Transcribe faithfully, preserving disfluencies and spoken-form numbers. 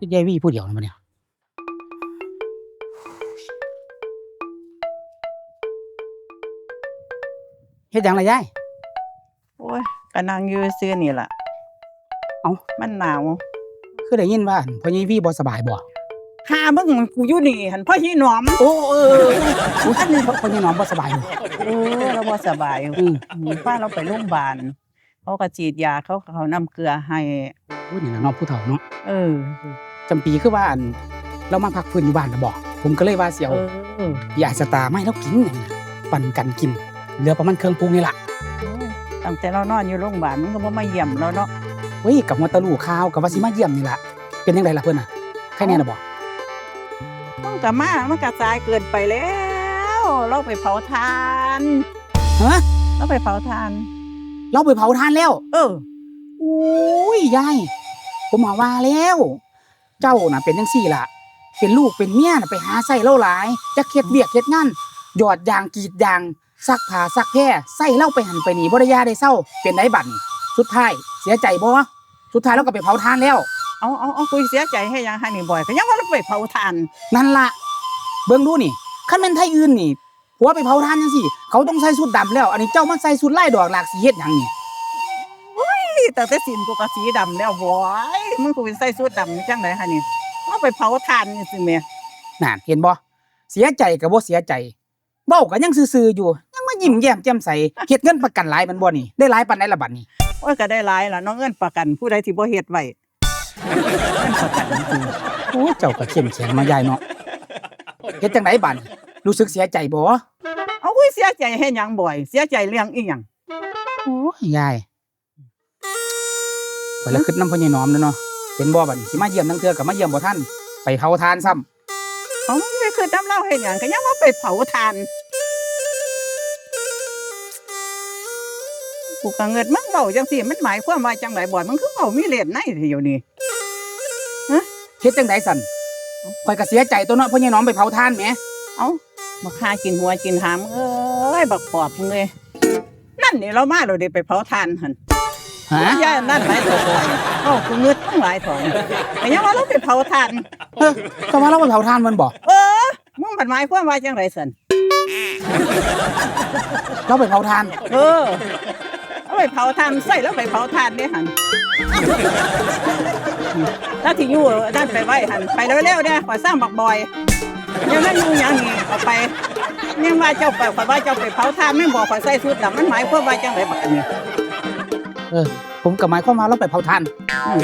คือยายวีผู้เดียวนะมื้อนี้ เฮ็ดหยังล่ะยาย โอ้ย ก็นั่งอยู่ซื่อนี่ล่ะ เอ้า มันหนาว คือได้ยินว่าอันพ่อใหญ่วีบ่สบายบ่ หามึง กูอยู่นี่หั่น พ่อใหญ่หนอม โอ้ เออ เออ อุ๊ย อันนี้พ่อใหญ่หนอมบ่สบายบ่ เออ ลาวบ่สบาย อืม อืม พาลาวไปโรงพยาบาล เขาก็ฉีดยา เขาก็เอาน้ำเกลือให้ โอ้ย นี่ล่ะเนาะผู้เฒ่าเนาะ เออ จำปีคือว่าอัน ลาวมาพักฟื้นอยู่บ้านน่ะบ่ ผมก็เลยว่าสิเอา เออ ยาสตาร์มาให้ลาวกิน ปั่นกันกิน เหลือประมาณเครื่องปรุงนี่ล่ะ โอ้ย ตั้งแต่ลาวนอนอยู่โรงพยาบาล มึงก็บ่มาเยี่ยมลาวเนาะ เฮ้ย ก็ว่าแต่ฮู้ข่าว ก็ว่าสิมาเยี่ยมนี่ล่ะ เป็นจั่งใดล่ะเพิ่นน่ะ ไคแน่ล่ะบ่ มึงก็มา มันก็สายเกินไปแล้ว ลาวไปเผาถ่าน ฮะ ลาวไปเผาถ่าน ลาวไปเผาถ่านแล้ว เออ โอ้ย ยาย ผมว่าแล้ว เจ้าน่ะเป็นจั่งซี้ล่ะ เป็นลูกเป็นเมียน่ะไปหาใช้ลาวหลาย จักเฮ็ดเวียกเฮ็ดงาน หยอดยางกรีดยาง ซักผ้าซักแพร ใช้ลาวไปหั่นไปนี่ บ่ได้หย่าได้เซา เป็นไดบัดนี้ สุดท้ายเสียใจบ่ สุดท้ายลาวก็ไปเผาถ่านแล้ว เอา เอา เอา กูเสียใจเฮ็ดหยังหั่นนี่บอย ก็ยังว่าลาวไปเผาถ่าน นั่นล่ะ เบิ่งดูนี่ คันแม่นไทอื่นนี่ ผัวไปเผาถ่านจั่งซี้ เขาต้องใส่ชุดดำแล้ว อันนี้เจ้ามาใส่ชุดลายดอกหลากสีเฮ็ดหยังนี่ โอ้ย ตั้งแต่สิ้นกูก็สีดำแล้วบอย มึงกูไปใส่ชุดดำจั่งใดหั่นนี่ ลาวไปเผาถ่านจั่งซี้แหม นั่น เห็นบ่ เสียใจก็บ่เสียใจ เว้าก็ยังซื่อๆอยู่ ยังมายิ้มแย้มแจ่มใส เฮ็ดเงินประกันหลายแม่นบ่นี่ ได้หลายปานใดล่ะบัดนี้ โอ้ย ก็ได้หลายล่ะเนาะ เงินประกันผู้ใดสิบ่เฮ็ดไว้ เงินประกันจริงๆ โอ้ย เจ้าก็เข้มแข็งเนาะยายเนาะ เฮ็ดจั่งใดบัดนี้ รู้สึกเสียใจบ่ เอา อุ้ย เสียใจเฮ็ดหยังบอย เสียใจเรื่องอีหยัง โอ้ย ยาย ข้อยละคิดนำพ่อใหญ่หนอมเด้อเนาะ เห็นบ่บัดนี้ สิมาเยี่ยมลางเทื่อก็มาเยี่ยมบ่ทัน ไปเผาถ่านซ้ำ เอา มึงไปคิดนำลาวเฮ็ดหยัง ก็ยังว่าไปเผาถ่าน กูก็เงิด มึงเว้าจั่งซี้ มันหมายความว่าจั่งใดบอย มึงคือเว้ามีเล่ห์ในแท้เดี๋ยวนี้ ฮะ เฮ็ดจั่งใดสั่น ข้อยก็เสียใจตั๊วเนาะ พ่อใหญ่หนอมไปเผาถ่านแหม เอ้า บักห่ากินหัวกินหางเอ้ย บักปอบมึงเอ้ย นั่นนี่ลาวมาแล้วเด้ ไปเผาถ่านหั่น ฮะ อย่านั่นหลายเถาะ เอ้า กูเงิดทั้งหลายเถาะ ก็ยังว่าลาวไปเผาถ่าน เออ ก็ว่าลาวไปเผาถ่านแม่นบ่ เออ มึงบัดหมายความว่าจั่งใดสั่น ลาวไปเผาถ่าน เออ ลาวไปเผาถ่าน ใช้ลาวไปเผาถ่านเด้หั่น ลาวสิอยู่นั่นไปไว้หั่น ไปเร็วๆเด้ ข้อยซ่างบักบอย ยังนั่นอยู่หยังนี่ เอาไป ยังว่าเจ้าไป ข้อยว่าเจ้าไปเผาถ่าน แม่นบ่ ข้อยใส่ชุดดำ มันหมายความว่าจั่งใดบักอันนี้ เออ ผมก็หมายความว่าลาวไปเผาถ่าน อืม